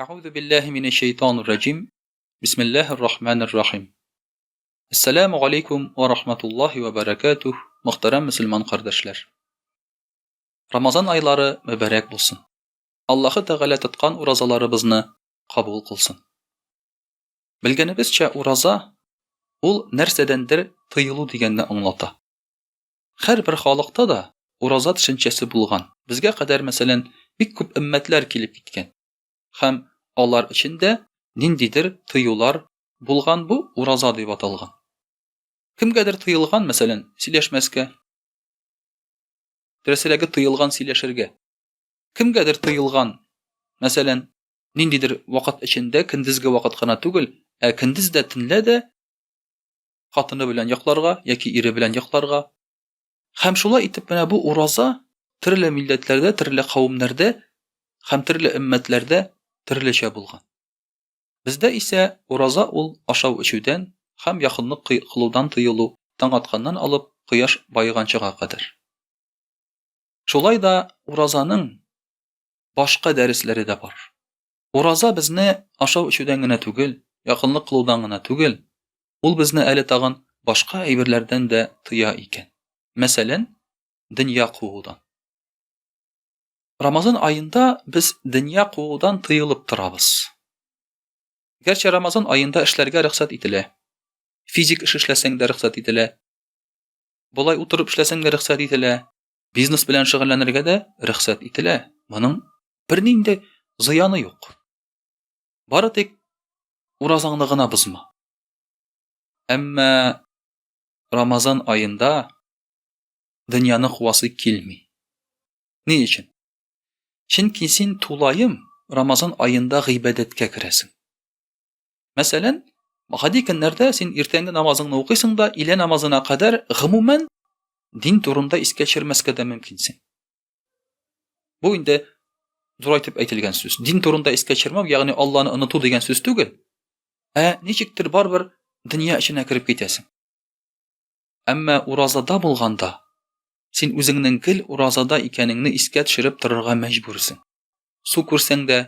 Әгъузу биллаһи минәш шәйтанир раҗим. Бисмиллаһир рахманир рахим. Ассаламу алейкум ва рахматуллаһи ва баракатух, мөхтәрәм мөселман кардәшләр. Рамазан айлары мөбарәк булсын. Аллаһы Тәгалә тоткан уразаларыбызны кабул кылсын. Белгәнебезчә, ураза ул нәрсәдәндер тыелу дигәнне аңлата. Һәрбер халыкта да ураза төшенчәсе булган. Безгә кадәр, мәсәлән, бик күп өммәтләр килеп киткән. Һәм алар өчен дә ниндидер тыюлар булган, бу ураза дип аталган. Кемгәдер тыелган, мәсәлән, сөйләшмәскә. Дөресрәге, тыелган сөйләшергә. Кемгәдер тыелган, мәсәлән, ниндидер вакыт эчендә, көндезге вакыт кына түгел, ә көндез дә, төнлә дә хатыны белән йокларга яки ире белән йокларга. Һәм шулай итеп менә бу ураза төрле милләтләрдә, төрле кавемнәрдә һәм төрле өммәтләрдә төрлечә булган. Бездә исә ураза ул ашау-эчүдән һәм якынлык кылудан тыелу, таң атканнан алып кояш баеганчыга кадәр. Шулай да уразаның башка дәресләре дә бар. Ураза безне ашау-эчүдән генә түгел, якынлык кылудан гына түгел, ул безне әле тагын башка әйберләрдән дә тыя икән. Мәсәлән, дөнья куудан. Рамазан аенда без дөнья куудан тыелып торабыз. Гәрчә Рамазан аенда эшләргә рөхсәт ителә. Физик эш эшләсәң дә рөхсәт ителә. Болай утырып эшләсәң дә рөхсәт ителә. Бизнес белән шөгыльләнергә дә рөхсәт ителә. Моның бернинди зыяны юк. Бары тик уразаңны гына бозма. Әмма Рамазан аенда дөньяны куасы килми. Ни өчен? Чөнки син тулаем Рамазан аенда гыйбадәткә керәсең. Мәсәлән, гади көннәрдә син иртәнге намазыңны укыйсың да, илә намазына кадәр гомумән дин турында искә төшермәскә дә мөмкинсең. Бу инде зурайтып әйтелгән сүз. Дин турында искә төшермәү, ягъни Алланы оныту дигән сүз түгел. Ә ничектер барыбер дөнья эченә кереп китәсең. Әмма уразада булганда, син үзеңнең гел уразада икәнеңне искә төшереп торырга мәҗбүрсең. Су күрсәң дә,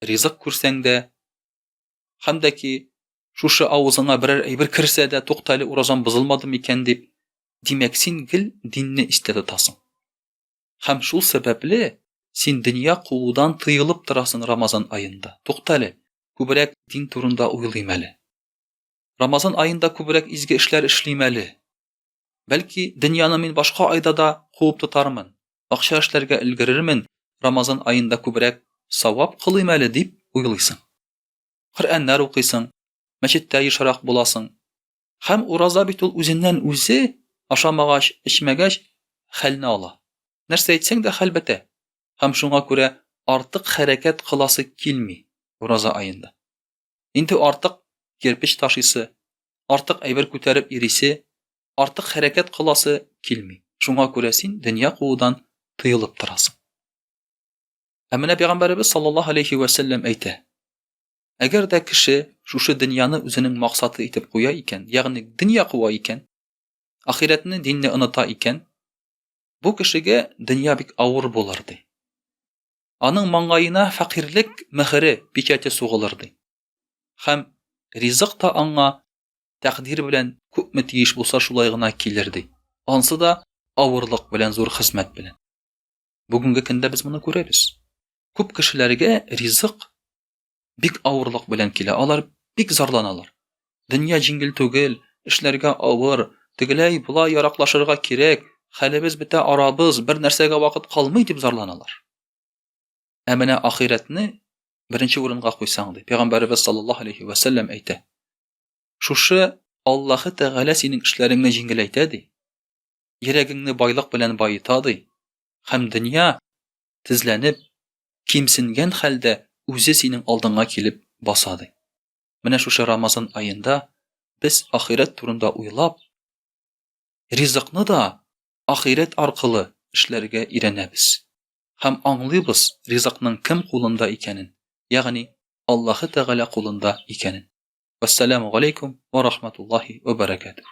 ризык күрсәң дә, һәм дә ки шушы авызыңа берәр әйбер керсә дә, тукта әле, уразам бозылмады микән дип, димәк, син гел динне истә тотасың. Һәм шул сәбәпле син дөнья куудан тыелып торасың Рамазан аенда. Тукта әле, күбрәк дин турында уйлыйм әле. Рамазан аенда күбрәк изге эшләр эшлим әле. Бәлки, дөньяны мин башка айда да куып тотармын, акча эшләргә өлгерермен, Рамазан аенда күбрәк савап кылыйм әле дип уйлыйсың. Коръәннәр укыйсың, мәчеттә ешрак буласың. Һәм ураза бит ул үзеннән үзе ашамагач, эчмәгәч хәлне ала. Нәрсә әйтсәң дә хәл бетә. Һәм шуңа күрә артык хәрәкәт кыласы килми ураза аенда. Инде артык кирпеч ташыйсы, артык әйбер күтәреп йөрисе, артык хәрәкәт кыласы килми. Шуңа күрә син дөнья куудан тыелып торасың. Ә менә пәйгамбәребез саллаллаһу алейхи вә сәлләм әйтә: Әгәр дә кеше шушы дөньяны үзенең максаты итеп куя икән, ягъни дөнья куа икән, ахирәтне, динне оныта икән, бу кешегә дөнья бик авыр булыр ди. Аның маңгаена фәкыйрьлек мөһере, печате сугылыр ди. Һәм ризык та аңа тәкъдир белән күпме тиеш булса шулай гына килер ди. Ансы да авырлык белән, зур хезмәт белән. Бүгенге көндә без моны күрәбез. Күп кешеләргә ризык бик авырлык белән килә. Алар бик зарланалар. Дөнья җиңел түгел, эшләргә авыр, тегеләй болай яраклашырга кирәк, хәлебез бетә, арабыз, бер нәрсәгә вакыт калмый дип зарланалар. Ә менә ахирәтне беренче урынга куйсаң, ди Пәйгамбәребез саллаллаһу алейхи ва сәлләм әйтә. Шушы Аллаһы Тәгалә синең эшләреңне җиңеләйтә, ди. Йөрәгеңне байлык белән баета, ди. Һәм дөнья тезләнеп, кимсенгән хәлдә үзе синең алдыңа килеп баса, ди. Менә шушы Рамазан аенда без ахирәт турында уйлап, ризыкны да ахирәт аркылы эшләргә өйрәнәбез һәм аңлыйбыз ризыкның кем кулында икәнен, ягъни Аллаһы Тәгалә кулында икәнен. Вәссәламү галәйкүм вә рахматуллаһи вә бәрәкәтүһ.